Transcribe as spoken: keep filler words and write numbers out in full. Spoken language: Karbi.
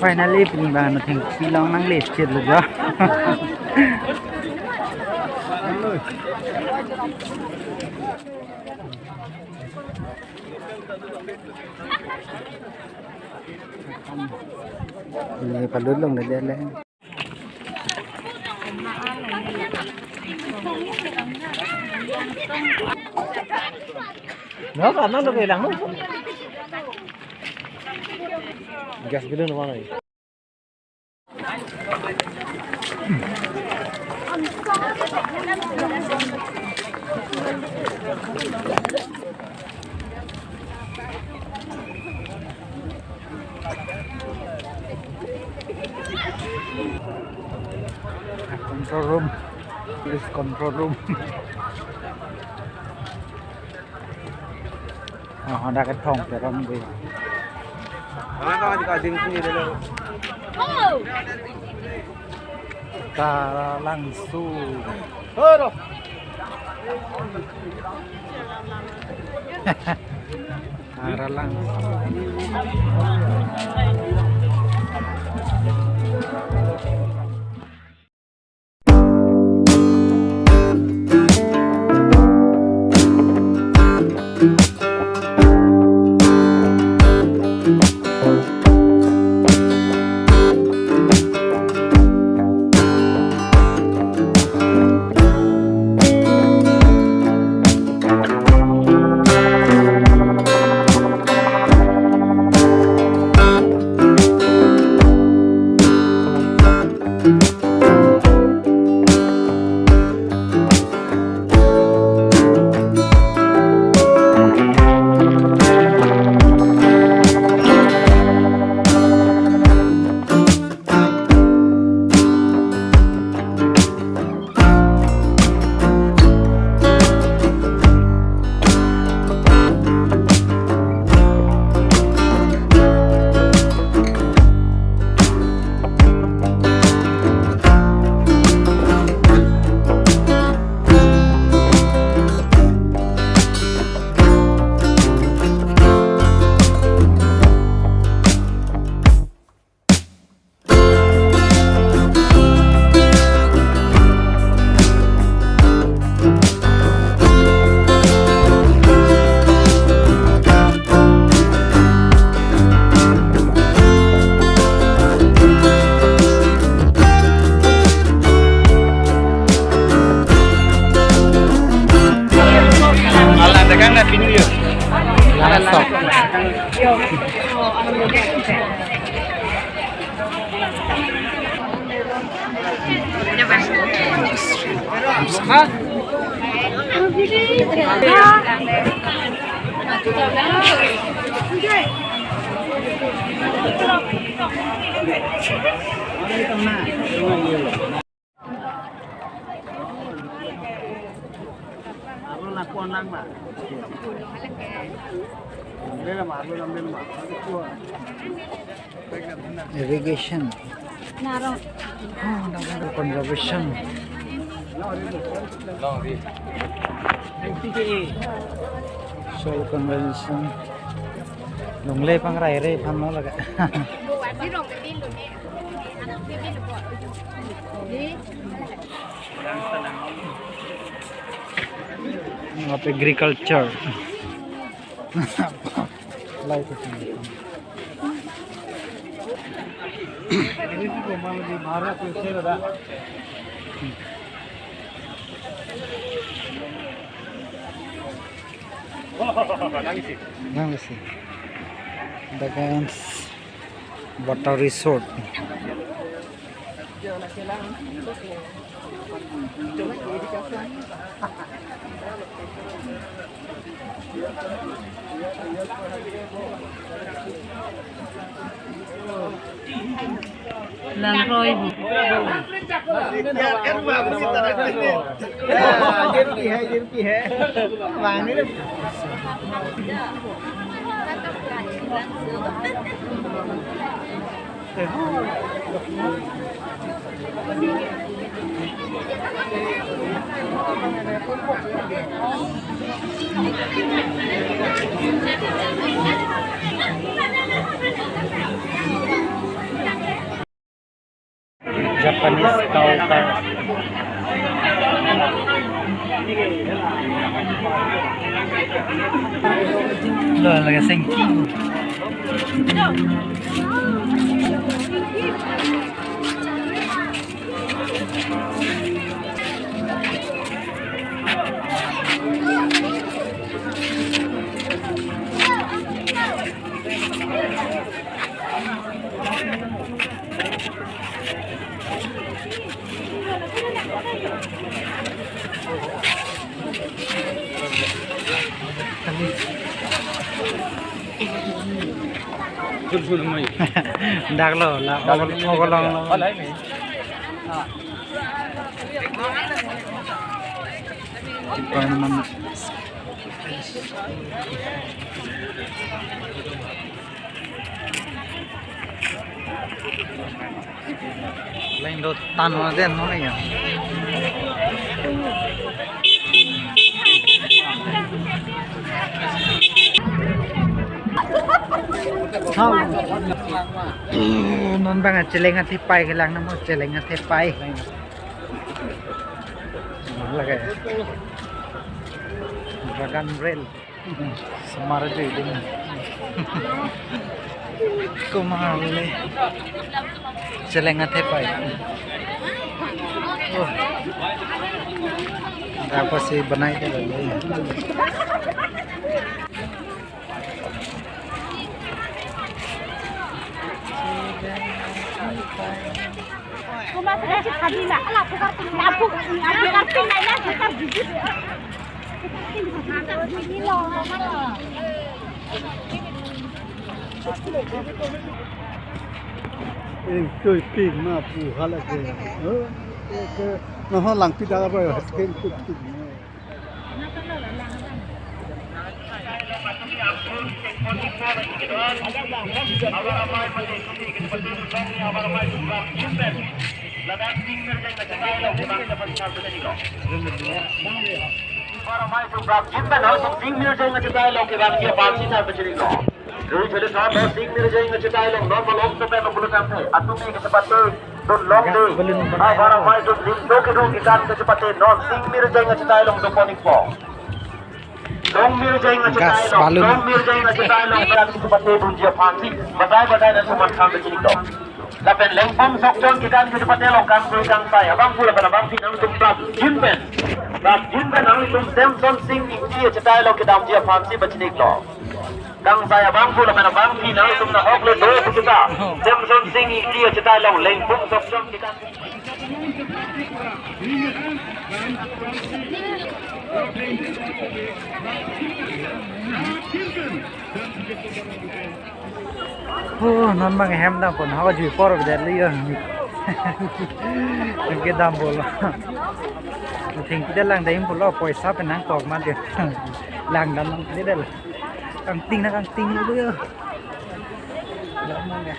Finally, pini bang no thengpi long nangle chit lo jo. Ini palut long dah jalan. Nah, karena lo bilang lo. Gas gede lo mana? Control room. Police control room. Oh, ada ketong terang deh. Mana kau juga jengking dulu? Tara langsung. Halo. Tara langsung. Ala dagang na pinu yo. Ala sok. Irrigation. Oh, conservation. Soil conservation. Longle pangrai re phan no laga. Agriculture. Life is in the Nang si. Dagang water resort. Langroi bu. ये रुकी है, ये रुकी है। वहाँ नहीं रे। Japanese cow car. Lo, lagi sing. Dak lo, la, ogol, ogol long lo. Department. Lain do tan ho den ho ya. Hau. Non bang a cheleng athepai kelang namo, cheleng athepai. Lake. Dragon Rail. Semar aja ini. Kumale. Cheleng athepai. Oh. Apa sih benai ke lagi? Eng koi pik ma pu hala ke. Eh, ke, na ho langpi dala ba hat ken kut kut. Sing Mirjeng achetai along kevangji aphansi than pachini lo. Rui chele sa lo Sing Mirjeng achetai along non malom to pen lo bulu tangte. Atum ke chepate dun long de. Abar amai dun lim do kedo kekan ke chepate non Sing Mirjeng achetai along do konik po. Long Mirjeng achetai along. Long Mirjeng achetai along. Kekan ke chepate dunji aphansi. Batai batai na suman than pachini lo. Lapen Lengpong Sokchon kekan ke chepate along kangkui kangsai abangphu lapen abangphi nangtum prapjin pen. Prapjin pen nangtum Samson Sing Ingti achetai along kedamji aphansi pachini lo. Kangsai abangphu lapen abangphi nangtum nahok le do pu kita. Samson Sing Ingti achetai along Lengpong Sokchon kekan. Oh, non bang hem dam pon, hawa jui por beda liyo. Hem kedam bolo. Thengpi ta langdam pulo, poisa pen nangkok ma de. Langdam nang de del. Kangting na kangting lo yo. Lam mang ya.